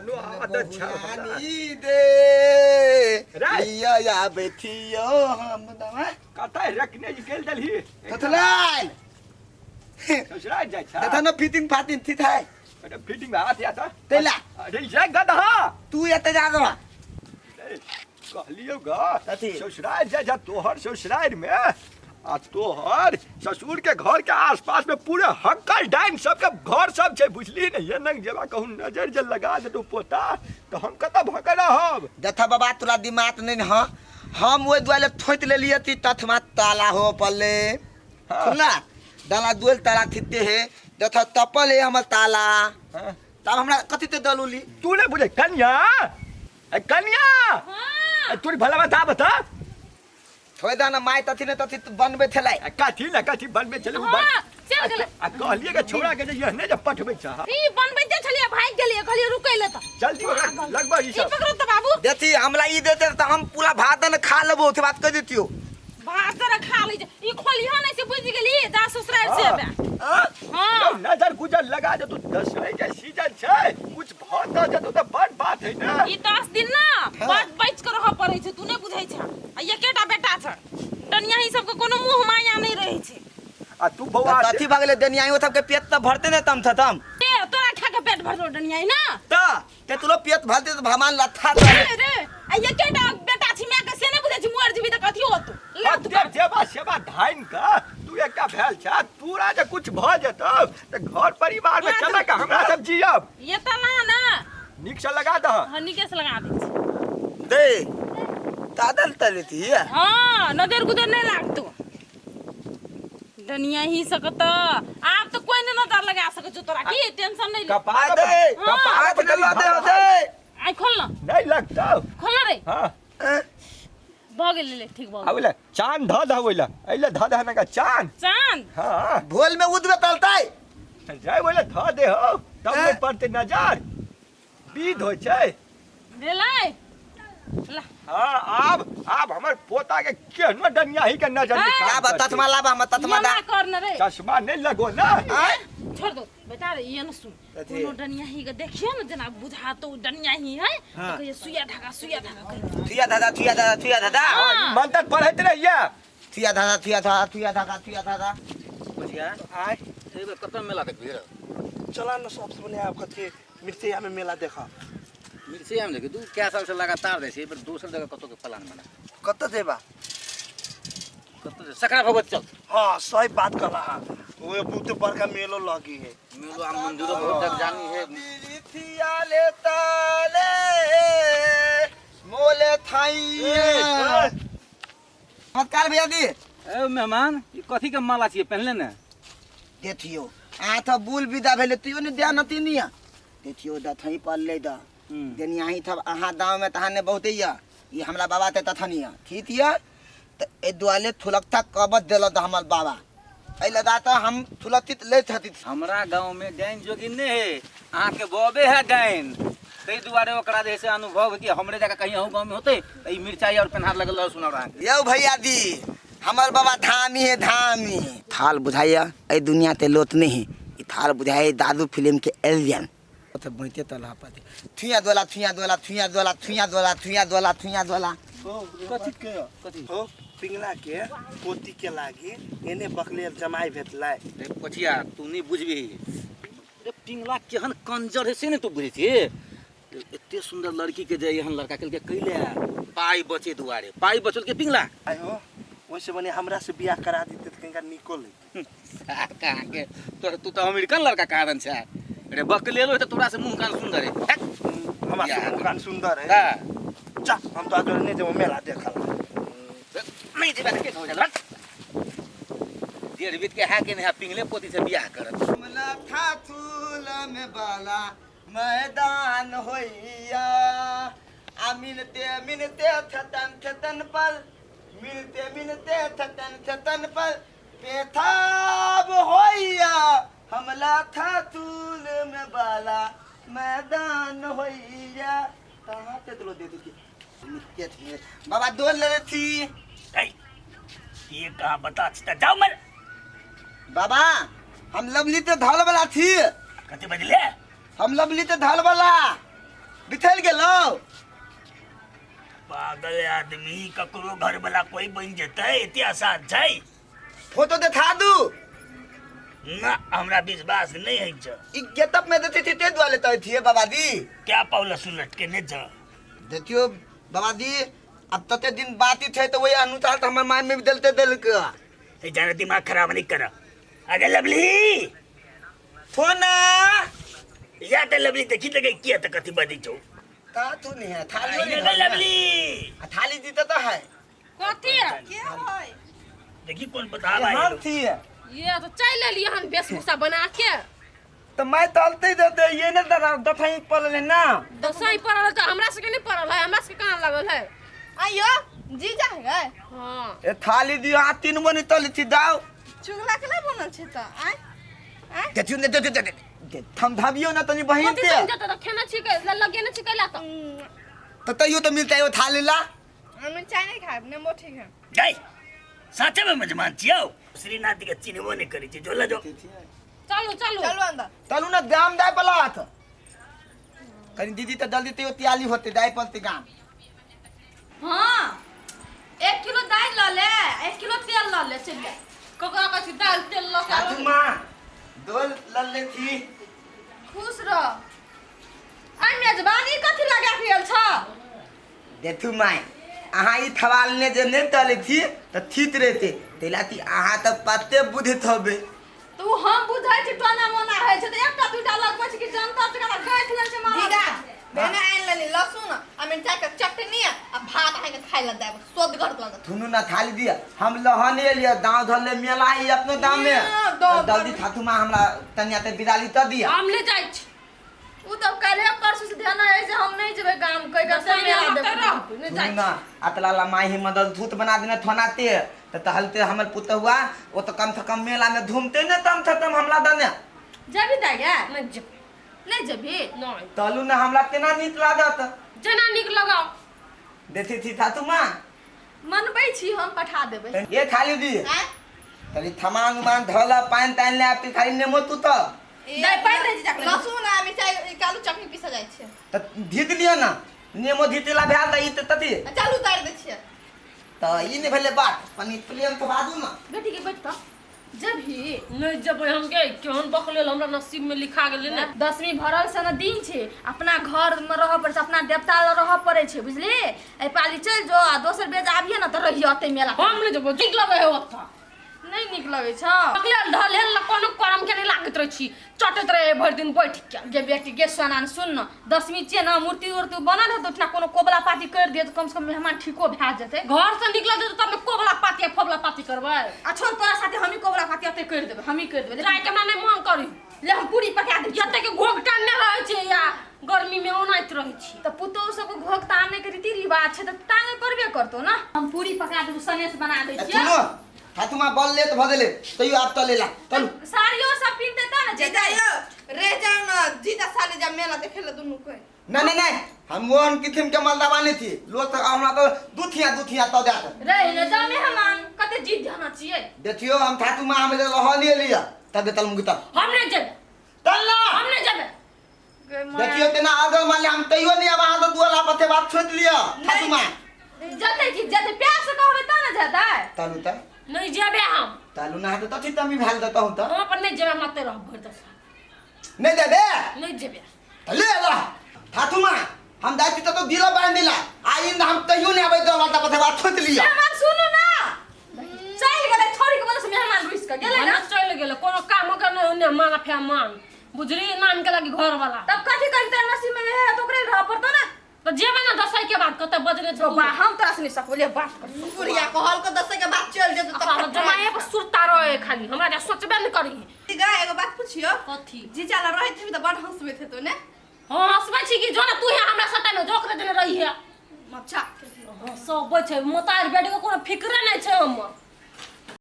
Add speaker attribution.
Speaker 1: कोनो आदत छै हमरा।
Speaker 2: बहुरानी दे
Speaker 1: रे।
Speaker 2: लिया आबै थियो हम दवा
Speaker 1: कतऽ रखने निकलि देलही
Speaker 2: थथलाल
Speaker 1: ससुराल जाइ छै
Speaker 2: तथा न फिटिंग फाटिंग थित है
Speaker 1: अरे फिटिंग में हाथ आता
Speaker 2: तेला
Speaker 1: अरे जा गधा
Speaker 2: तू एते जा दवा
Speaker 1: कहलियौ गा
Speaker 2: कथी?
Speaker 1: ससुराल जा जा तोहर ससुराल में आ तोहर ससुर के घर के आसपास में पूरे हक्कल डाइन सबके घर सब छै बुझली ने ये नंग जेबा कहूँ नजर जे लगा देतौ पोता तऽ हम कतऽ भऽ रहब
Speaker 2: देथा बाबा तोरा दिमाग नहीं ह हम ओहि दुआरे थोति लेलिए ती तथमा ताला हो पल्ले
Speaker 1: हाँ।
Speaker 2: खुला डाला दुएल ताला थिते हे देथा तपल हे हमर ताला
Speaker 1: हाँ।
Speaker 2: तब हमरा कथी ते दलुली
Speaker 1: तू नहीं बुझे कन्या ए कन्या
Speaker 3: हाँ
Speaker 1: ए तोरी भला बता बता
Speaker 2: थोड़े दाना माय तथी ने तथी बनबे थेलै
Speaker 1: आ कथी ने कथी बनबे चले उ बन
Speaker 3: हाँ, चल गेलै।
Speaker 1: आ कहलिए के छोड़ा के जे एहने जे पठबै छह
Speaker 3: ई बनबैते छलियै भागि गेलियै कहलियै रुकै ले तऽ
Speaker 1: जल्दी ओकरा लगबै ई
Speaker 3: ई
Speaker 1: सब
Speaker 3: पकड़ो तऽ बाबू
Speaker 2: देखी हमरा ई देते तऽ हम पूरा भात ने खा लेबो ते बात कह देतियो
Speaker 3: भात तर खा लै छै ई खोलिहो नहि से बुझि गेली जा ससुराल से एबे
Speaker 2: हाँ?
Speaker 3: हाँ
Speaker 1: यौ, नजर गुजर लगा दे तू दसवे के सीजन छै कुछ भऽ तऽ जेतौ तऽ बड़ बात है ने
Speaker 3: ई 10 दिन ना बड़ बच के रहऽ पड़ै छै तू नहि बुझै छै आ एकेटा बेटा छै टनिया ई सबके कोनो मुँह माया नहि रहै छै
Speaker 1: आ तू बौआ
Speaker 2: तऽ कथी भऽ गेलै देनियाई सबके पेट तऽ भरते ने तम थतम
Speaker 3: ए तोरा खा के पेट भरलो डनिया ना
Speaker 2: तऽ ते तोरो पेट भरते तऽ भगवान लत्था
Speaker 3: रे रे आ एकेटा बेटा छी माय के से नहि बुझै छी मर जेबी तऽ कथी होतो ला तू
Speaker 1: देव जेबा सेवा धानि कऽ तू एकटा भेल छ तोरा जे कुछ भऽ जेतौ तऽ घर परिवार में चला के हमरा सब जियब
Speaker 3: ये तऽ ला ना
Speaker 1: नीक से लगा दह
Speaker 3: हाँ नीके से लगा दै छी
Speaker 2: दे तादल तले थी
Speaker 3: हाँ नजर गुजर नहीं लागतो डनिया ही सकत आब तो कोई नहीं नजर लगा सके जो तोरा की टेंशन नहीं ले
Speaker 1: कपार
Speaker 2: दे
Speaker 1: कपार
Speaker 2: हाथ न ला दे दे
Speaker 3: आई खोल ना
Speaker 1: नहीं लगतौ
Speaker 3: खोल ना रे
Speaker 1: हाँ
Speaker 3: भऽ गेल ले ठीक भऽ गेल
Speaker 1: आबे चांद धऽ दह ओइला अइला धऽ दह ना का चांद
Speaker 3: चांद
Speaker 1: हाँ
Speaker 2: भोल में उदबे तलतै
Speaker 1: जाय ओइला धऽ दे हो तब नहीं पड़ते नजर विध होइ छै
Speaker 3: भेलै ला
Speaker 1: हाँ आब आब हमर पोता के केहनो डनियाही के नजर नहीं काम
Speaker 2: लाबा
Speaker 1: करतै।
Speaker 2: तथमा लाबा हम तथमा
Speaker 3: ये
Speaker 2: दा
Speaker 3: ना कर न रे
Speaker 1: चश्मा नहीं लगो ना
Speaker 2: आय
Speaker 3: छोड़ दो बेटा रे ये न सुन
Speaker 2: कथी?
Speaker 3: कोनो डनियाही के देखियो न जेना बुझातो डनियाही है तो कहिए सुइया धागा सुइया धागा कहिए
Speaker 2: थुया दादा थुया दादा थुया दादा
Speaker 3: हाँ।
Speaker 1: मंत्र पढ़ैत रहिए
Speaker 2: थुया दादा थुया दादा थुया धागा थुया दादा
Speaker 4: बुझिया
Speaker 5: आय
Speaker 4: एहि बेर कतऽ मेला देखबही रे
Speaker 5: चला न सबसे बढ़िया आप कथी मिर्चैया में मेला देखा
Speaker 4: मिर्चैया में देखी तू कए साल से लगातार जाइ छै एहि बेर दोसर जगह कतौ के प्लान बना
Speaker 5: कतऽ जेबा
Speaker 4: कतौ जे सकरा भगवती चल
Speaker 5: हाँ सही बात कर रहा वो बहुत बड़का मेलो लगी है
Speaker 4: मेलो आ मंदिरो बहुत जग जानी है
Speaker 2: मिरिथिया ले ताले मोले थाइया नमस्कार भैया जी
Speaker 4: ए मेहमान ई कथी के माला छियै पहनले ने
Speaker 2: देखियो आ त बुल विदा भेले तैयो ने ध्यान नती निया देखियो दथई पड़ले द देनियाही थब अहाँ गाँव में तहाँ ने बहुते या ई हमरा बाबा ते तथनिया ठीक या त ए दुआले थुलकता कबत देल त हमर बाबा एहि लगा त हम थुलतित लेत हती
Speaker 4: हमरा गाँव में डाइन जोगिन नहि है अहाँके बबे है डाइन ताहि दुआरे ओकरा जे है से अनुभव है कि हमरे जगह कहीं अहूँ गाँव में होते तऽ ई मिरचाई और पेन्हार लगल रह सुनार अहाँके
Speaker 2: यौ भैया दी हमर बाबा धामी है धामी थाल बुझाइया एहि दुनिया ते लोत नहीं है ई थाल बुझाइया दादू फिल्म के एलियन तो बैठे तला पति थुइया दोला थुइया दोला थुइया दोला थुइया दोला थुइया दोला थुइया दोला
Speaker 5: हो कथी के
Speaker 4: कथी?
Speaker 5: हो पिंगला के पोती के लागी एने बकलेल जमाई भेटलै
Speaker 4: रे पछिया तू नहि बुझबिही रे पिंगला केहन कंजर है से ने तू बुझै छी एते सुंदर लड़की के जे एहन लड़का केलकै कैले पाइ बचे दुआरे पाइ बचल के पिंगला
Speaker 5: आइ हो ओइसे बने हमरा से बियाह करा देते त कनिका निको लैते
Speaker 4: कहाँ के तोर तू तऽ अमेरिकन लड़का कारण छै रे बकलेलो है तऽ तोरा से मुंह कान सुंदर है हैक।
Speaker 5: हमरा से मुंह कान सुंदर है
Speaker 4: हाँ।
Speaker 5: जा हम तो आज नहीं जेबो मेला देखल
Speaker 4: नहीं जेबा के हो जाला डेढ़ बीत के है के नहीं है पिंगले पोती से बियाह करत
Speaker 2: हमला थाथुल में बाला मैदान होइया आ मिलते मिलते थतन थतन पर मिलते मिलते थतन थतन पर पेथाब होइया हमला थाथुल में बाला मैदान होइया कहाँ से दिलो दे दी मिलते थे बाबा दो ले थी
Speaker 6: ये कहाँ बता छी जाओ मर
Speaker 2: बाबा हम लवली ते धल वाला थी
Speaker 6: कथी बजले
Speaker 2: हम लवली ते धल वाला बिथल गेलौ
Speaker 6: पागल आदमी ककरो घर वाला कोई बन जेतै एते आसान छै
Speaker 2: फोटो देखा दू
Speaker 6: ना हमरा विश्वास नहीं है छ
Speaker 2: ई गेटअप में देती थी ते दुआरे तय थिए बाबा दी
Speaker 6: क्या पाउला सुलट के नहीं छ
Speaker 2: देखियो बाबा दी अब तते दिन बाती थे तो वही अनुसार तो हमर माय में भी देलते देलक
Speaker 6: ए जाने दिमाग खराब नहीं कर अरे लवली
Speaker 2: फोना
Speaker 6: या ते लवली देखी लगे किया त कथी बदी छौ
Speaker 2: का तू नहीं है थाली
Speaker 6: अरे
Speaker 2: नहीं
Speaker 6: लवली
Speaker 2: आ थाली जीते तो है
Speaker 3: कथी है?
Speaker 7: के होय
Speaker 6: देखी कौन बता भाई
Speaker 2: हम थी
Speaker 3: ये तो चाय ले लिए हन वेशभूषा बना के
Speaker 2: तो मैं तलते देते ये ने दफाई पड़ल है ना
Speaker 3: दसई पड़ल है तो हमरा सबके नहीं पड़ल है हमरा सबके कहाँ लगल है
Speaker 7: आइयो जीजा है गए
Speaker 3: हाँ
Speaker 2: ए थाली दियो आ तीन गो नहीं तली थी दाओ
Speaker 7: चुगला के बनल छै त आय आय
Speaker 2: देखियो ने दे दे दे दे थम धाबियो ना तनी बहिन
Speaker 3: कथी
Speaker 2: ते
Speaker 3: समझत तो खेना छिके लगे ना छिके ला तो
Speaker 2: तो तैयो तो मिलता है वो थाली ला
Speaker 7: हम चाय नहीं खाएब नेबो ठीक है
Speaker 6: जाय साचे में मेजबान छियौ श्रीनाथ के चिन्हबो नहीं करै छी जो ले जो
Speaker 3: चलू चलू
Speaker 7: चलू अंदर
Speaker 2: तलू ना गाम दाय पलात कनी दीदी तो जल्दी तैयो त्याली होते दाय पलते गाम
Speaker 3: हाँ 1 किलो दालि लऽ ले 1 किलो तेल लऽ ले चलि जा ककरा कहै छी दालि तेल लऽ के
Speaker 2: सासू माँ दो लल्ले थी
Speaker 3: खुश रह आइ मेजबानी कथी लगा के गेल छ
Speaker 2: देखू माय अहाँ ई थवालने जे नहीं तले थी तो थीत रहते तैला ती अहाँ तो पते बुझत हबे
Speaker 3: तू हम बुझै छी टोना मोना होइ छै तऽ एकटा दूटा लगबै छै कि जनता जकरा गाँठि लै छै मारा
Speaker 7: जीजा बेने आनि लेली लहसुन आ मिरचाई के चटनी आ भात अहाँके खाइ लए देब सोदगर लगत
Speaker 2: थुनू ना थाली दिया हम लहने लिया दाँव धर ले मेला ही अपने दाम में
Speaker 7: दाँव
Speaker 2: तो जल्दी थाथू माँ हमरा तनिया ते बिदाली त दिया
Speaker 3: हम ले जाइ छी
Speaker 8: उ तऽ काल्हे परसू से ध्यान है जे हम नहीं जेबै गाम कहि के
Speaker 3: दसैँ
Speaker 8: मेला
Speaker 3: में
Speaker 8: देखबै।
Speaker 3: रहबै, नहि जाइ
Speaker 2: थुनू ना अतला ला माई ही मदद धूत बना देने थोनाते त तहलते हमर पुतहुआ वो तो कम से कम मेला में घूमते ने तम से तम हमला दने
Speaker 8: जेबी दाइ गे
Speaker 3: नहि जेबै
Speaker 8: नहीं जेबी
Speaker 3: नहि
Speaker 2: तलू ना हमरा तेना नीक लागत
Speaker 3: जेना नीक लगाओ
Speaker 2: देखी थी थाथू माँ
Speaker 8: मनबै छी हम पठा देबै
Speaker 2: ये खाली दी
Speaker 7: आँय
Speaker 2: तनी थमान उमान धला पानि तानि ले आबि खाली नेमो तू तो
Speaker 8: दाइ पानि दे जीजा के।
Speaker 7: लहसुन आ मिरचाई कालू चटनी पीसा जाइ छै
Speaker 2: त धीत लिअ ना नेमो धीतेला भेल त ई त तथी
Speaker 7: आ चालू उतारि दै छियै
Speaker 2: त ई नहि भेलै बात पनी प्लेन तो बाजू ना
Speaker 8: बेटी के बैठ तऽ जेबही
Speaker 3: नहि जेबै हम गे केहन बकलेल हमरा नसीब में लिखा गेलै ने
Speaker 8: दसवीं भरल से ने दिन छै अपना घर में रहऽ पड़ै छै अपना देवता लग रहऽ पड़ै छै बुझली एहि पाली चलि जो आ दोसर बेर जे आबिहे ने तऽ रहिहे ओतै मेला
Speaker 3: हम नहि जेबै नीक लगै है ओतऽ
Speaker 8: नहि नीक लगै छौ
Speaker 3: बकलेल ढलेल ला कोनो करम के नहि लागैत रहै छी चटैत रहे भरि दिन बैठ के
Speaker 8: गे बेटी गे सोना ने सुन ने दसवीं छियै ने मूर्ति उर्ति बनल हेतौ ओहिठिना कोनो कोबला पाती करि दियै तऽ कमसँ कम मेहमान ठीको भए जेतै
Speaker 3: घर से निकलत तऽ तब ने कोबला पाती आ फोबला पाती करबै
Speaker 8: आ छोड़ तोरा साथे हमही कोबला पाती ओतै करि देबै हमही करि देबै
Speaker 3: जाय के हमरा नहि मन करी
Speaker 8: ले हम पूरी पका दै छियौ
Speaker 3: जते के घोघ टानने रहै छै या गर्मी में औनाइत रहै छी
Speaker 8: तऽ पुतोहु सबके घोघ ताने के रीति रिवाज छै तऽ टांगे पड़बे करतौ ने हम पूरी पका देबौ सनेस बना दै छियौ
Speaker 2: सुनो हाथमा बल लेत भऽ गेलै तैयो आब तले ला तलू
Speaker 8: साड़ियो सब पिन्हतै तब ने
Speaker 7: जीजा
Speaker 8: जेतै
Speaker 7: यौ रह जाओ ना जीजा साले जा मेला देखे ला दुनू कोई
Speaker 2: नहीं नहीं नहीं हम मोहन किथिम के मलदावा नहीं थी लो तो हमरा तो दुथिया दुथिया तो दे
Speaker 8: रहि ने जा मेहमान कते जिद ध्यान छियै
Speaker 2: देखियो हम थातू माँ हमें रह लिए लिया तब तल मुगी तब
Speaker 3: हम नहीं जेबै
Speaker 2: तल ना
Speaker 3: हम नहीं जेबै
Speaker 2: देखियो तेना अगर मान ले हम तैयो नहीं अब अहाँ तो दुआला पथे बात छोड़ लिया थातू माँ
Speaker 8: जतै कि जतै प्यार से कहबै तब ने जेतै
Speaker 2: तलू त
Speaker 3: नहीं जेबै हम
Speaker 2: तलू ना तो तथी तमी भेल देता हूं त
Speaker 3: हम अपन नहीं जेबै हम एतै रहब भरि दशा
Speaker 2: नहीं देबे
Speaker 3: नहीं जेबै
Speaker 2: त ले ला थातू माँ हम जाती तो दिला बांध दिला आ इन हम तैयो नहीं आबै दुआला पथे बात छोड़ लिया
Speaker 8: मेहमान सुनू ना चलि गेलै छोड़ी के वजह से मेहमान रुसि के गेलै ना
Speaker 3: चलि गेलै कोनो काम ओकर नहि ओन्ने मांग फे मांग बुझली नाम के लागी घर वाला
Speaker 8: तब कथी करी तोरा नसीब में है तो ओकरे रह पड़तो ना
Speaker 3: तो जेबै ना दसै के बाद कते बजने
Speaker 8: तो बा हम तोरा से नहीं सकबो ले बात कर
Speaker 7: बुढ़िया कहल के दसे के बाद चल जेतौ
Speaker 3: तऽ जमाए पर सुरता रहे खाली हमरा जे सोचबे नहि करी
Speaker 7: गा एगो बात पूछियो
Speaker 3: कथी
Speaker 7: जीजा ला रहैत हेबी तऽ बड हंसबैत हेतौ ने
Speaker 3: हाँ हंसबै छी कि जो ना तू ही हमरा सटा में जोक देने रही है
Speaker 7: अच्छा
Speaker 3: हंसबै छै मोतार बेटी के कोनो फिक्रे नहि छै हमर